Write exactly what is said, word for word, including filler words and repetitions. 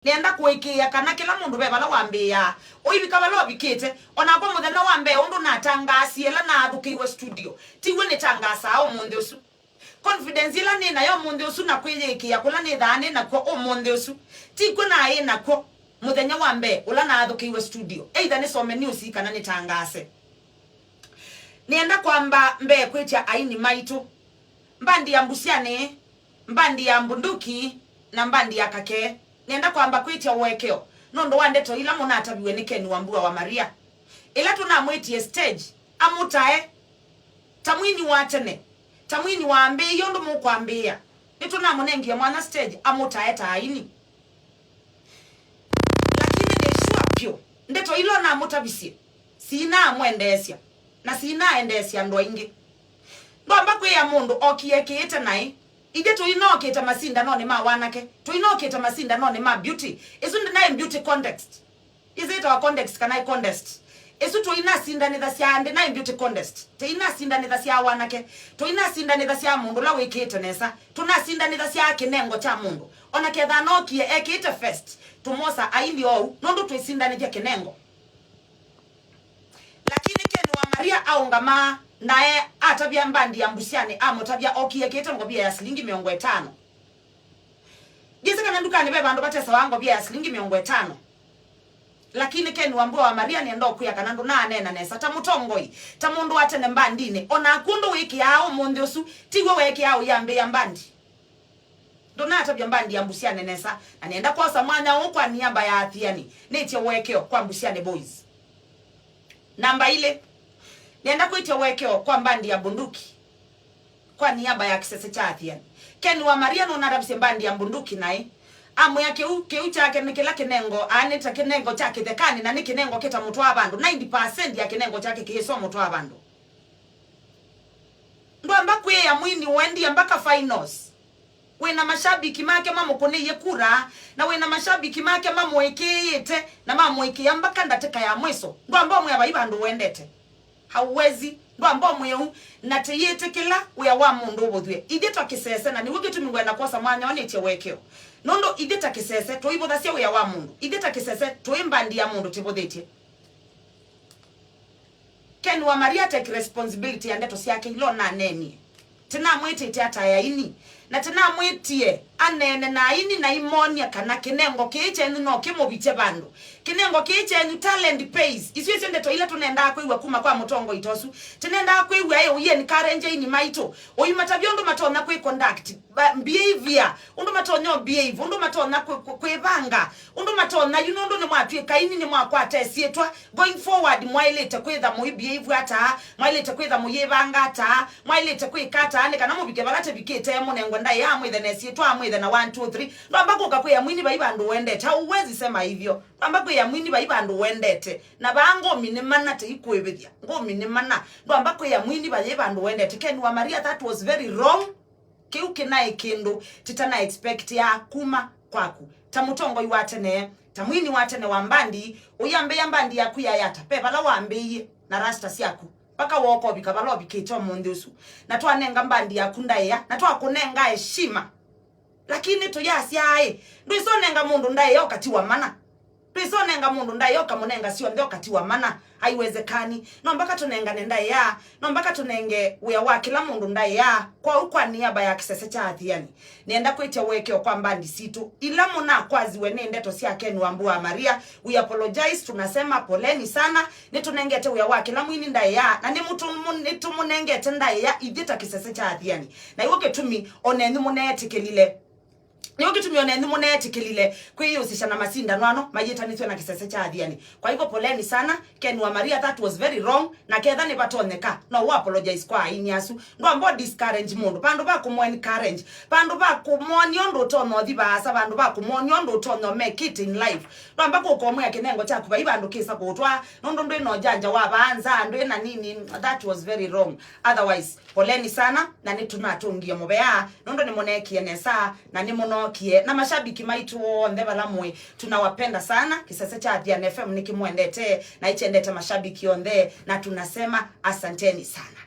Nĩenda kũĩkĩĩa kana kĩla mũndũ ve vala wambĩĩaa, ũivika vala ũvikĩte. O nakwa mũthenya wa mbee ũndũ natangaasie ĩla naathũkĩiwe studio, tiw'o nĩtangaasaa ũmũnthĩ ũsu. Confidence ĩla nĩ nayo ũmũnthĩ ũsu na kwĩyĩĩkĩĩa kũla nĩthaa nĩ nakw'o ũmũnthĩ ũsu, tikw'o naĩ nakw'o mũthenya wa mbee ũla naathũkĩiwe studio, either nĩsome news kana nĩtangaase. Nĩenda kwamba mbee kwĩtya aini maitũ, mbandi ya Mbusyanĩ, mbandi ya Mbunduki, na mbandi ya Kakee. Nĩenda kwamba kwĩtya ũekeo nũndũ wa ndeto ila mũnataviw'e nĩ Ken Wambua wa Maria. Ĩla tũnamwĩtie stage, amũtae ta mwini wa tene, ta mwini waambĩĩie ũndũ mũkwambĩĩa. Nĩtũnamũnengie mwanya stage, amũtae ta aini. Lakini nĩ sure vyũ, ndeto ila namũtavisye siinamwendeesya, na siinaendeesya andũ aingĩ. Ndwamba kwĩa mũndũ okie ekĩĩte naĩ. Ithyĩ tũinokĩte masindanonĩ ma wanake, tũinokĩte masindanonĩ ma beauty. Ĩsu ndĩnaĩ beauty context. Ĩsu ĩtawa context kana ĩ contest. Ĩsu tũinasindanĩthasya, ndĩnaĩ beauty contest. Tĩinasindanĩthasya wanake, tũinasindanĩthasya mũndũ ũla wĩkĩĩte nesa, tũnasindanĩthasya kĩnengo kya mũndũ. Ona ketha anokie ekĩĩte vest, tũmwosa aili ou nũndũ twĩsindanĩthya kĩnengo. Lakini Ken wa Maria aũngamaa, nae atavya mbandi ya Mbusyanĩ, amũtavya okie ekĩĩte ngovia ya silingi mĩongo ĩtano. Ndyĩsĩ kana ndukanĩ ve vandũ vatesawa ngovia ya silingi mĩongo ĩtano. Lakini Ken Wambua wa Maria nĩenda ũkwĩa kana ndũnaaneena nesa ta mũtongoi, ta mũndũ wa tene mbandinĩ. O naku ũndũ wĩkĩaa ũmũnthĩ ũsu, tiw'o weekĩaa ũyambĩĩa mbandi. Ndũnatavya mbandi ya Mbusyanĩ nesa, na nĩenda kwosa mwanya ũũ kwa niaba ya Athiani, nĩtye ũekeo kwa Mbusyanĩ Boys. Namba ilĩ, nĩenda kwĩtya ũekeo kwa mbandi ya Bunduki kwa niaba ya kĩsese kya Athiani. Ken wa Maria nũnatavisye mbandi ya Bunduki naĩ amwĩa kĩu, kĩu kyake nĩ kĩla kĩnengo, aa, nĩ ta kĩnengo kya kĩthekanĩ, na nĩ kĩnengo kĩtamũtwaa vandũ. Ninety percent ya kĩnengo kyake kĩyĩsomũtwaa vandũ. Ndwamba kwĩa mwini ũendie mpaka finals. Wĩna mashabiki make mamũkũnĩie kura, na wĩna mashabiki make mamũĩkĩĩte na mamũĩkĩĩa mpaka ndatĩka ya mwiso. Ndwamba ũmwĩa vai vandũ ũendete. Hauwezi. Ndwamba ũmwĩa ũu, na tĩyĩtĩkĩla wĩa wa mũndũ ũvũthw'e. Ithyĩ ta kĩsese, na nĩw'o kĩtumi ngwenda kwosa mwanya ũũ nĩtye ũekeo. Nũndũ ithyĩ ta kĩsese, tũivũthasya wĩa wa mũndũ. Ithyĩ ta kĩsese, tũĩ mbandi ya mũndũ tĩvũthĩtye. Ken wa Maria take responsibility ya ndeto syake ila ũnaneenie. Tĩnamwĩtĩte atae aini, na tĩnamwĩtie aneene na aini na imonia kana kĩnengo kĩĩ kyenyu no kĩmũvitye vandũ. Kĩnengo kĩĩ kyenyu, talent pays. Isu isyo ndeto ila tũnendaa kwĩw'a kuma kwa mũtongoi ta ũsu. Tĩnendaa kwĩw'a ĩ ũi encourage aini maitũ, ũimatavya ũndũ matonya kwĩ conduct, ba-, behavior, ũndũ matonya ũ behave, ũndũ matonya kwĩ-, kwĩ-, kwĩvanga, ũndũ matonya yu, nũndũ nĩmwatw'ĩka aini, nĩmwakwata ĩsyĩtwa. Going forward, mwaĩlĩte kwĩtha mũi behave ata, mwaĩlĩte kwĩtha mũyĩvanga ata, mwaĩlĩte kwĩka ata, nĩ kana mũvike vala tĩvikĩte, mũnengwe ndaĩa, mwĩthe na ĩsyĩtwa, mwĩthe na one, two, three. Ndwamba kũka kwĩa mwini vai vandũ ũendete, hauwezi sema hivyo. Ndwamba kwĩa mwini vai vandũ ũendete. Na vaa ngũmi nĩ mana tĩikwĩvĩthya. Ngũmi nĩ mana. Ndwamba kwĩa mwini vai vandũ ũendete. Ken wa Maria, that was very wrong. Kĩu kĩnaĩ kĩndũ tĩtana expectia kuma kwaku. Ta mũtongoi wa tene, ta mwini wa tene wa mbandi, ũyambĩĩa mbandi yaku yaĩ ata? Ve vala wambĩĩie na rasta syaku, mpaka wooka ũvika vala ũvikĩte ũmũnthĩ ũsu. Na twanenga mbandi yaku ndaĩa, na twakũnenga heshima. Lakini tũyasya ĩ, ndwĩsonenga mũndũ ndaĩa ũkatiwa mana. Ndwĩsonenga mũndũ ndaĩa ũkamũnenga syonthe ũkatiwa mana. Haiwezekani. No mpaka tũnengane ndaĩa. No mpaka tũnenge wĩa wa kĩla mũndũ ndaĩa. Kwoou kwa niaba ya kĩsese kya Athiani, nĩenda kwĩtya ũekeo kwa mbandi sitũ ila mũnakwaziwe nĩ ndeto sya Ken Wambua wa Maria. We apologize, tunasema poleni sana. Nĩtũnengete wĩa wa kĩla mwini ndaĩa, na nĩmũtũ-, nĩtũmũnengete ndaĩa ithyĩ ta kĩsese kya Athiani. Na iw'o kĩtumi onenyu mũneetĩkĩlile. Nĩyo kĩtumi onenyu mũneetĩkĩlile kwĩyĩũsĩsya na masindano ano mayĩtanĩsw'e na kĩsese kya Athiani. Kwa hivyo, poleni sana, Ken wa Maria, that was very wrong, na ketha nĩvatonyeka, no ũ apologize kwa aini asu. Ndwamba ũ discourage mũndũ, vandũ va kũmũ encourage, vandũ va kũmwonia ũndũ ũtonya ũthi vaasa, vandũ va kũmwonia ũndũ ũtonya ũmake it in life. Ndwamba kũka ũmwĩa kĩnengo kyaku vai vandũ kĩsa kũũtwaa, nũndũ ndwĩ na ũjanja wa vaa nza, ndwĩ na nini, that was very wrong. Otherwise, poleni sana, na nĩtũnatũngie mũvea, nũndũ nĩmũneekie nesa, na nĩmũnookie. Na mashabiki maitũ onthe vala mũĩ, tunawapenda sana. Kĩsese kya Athiani F M nĩkĩmwendete, na ikyendete mashabiki onthe, na tunasema asanteni sana.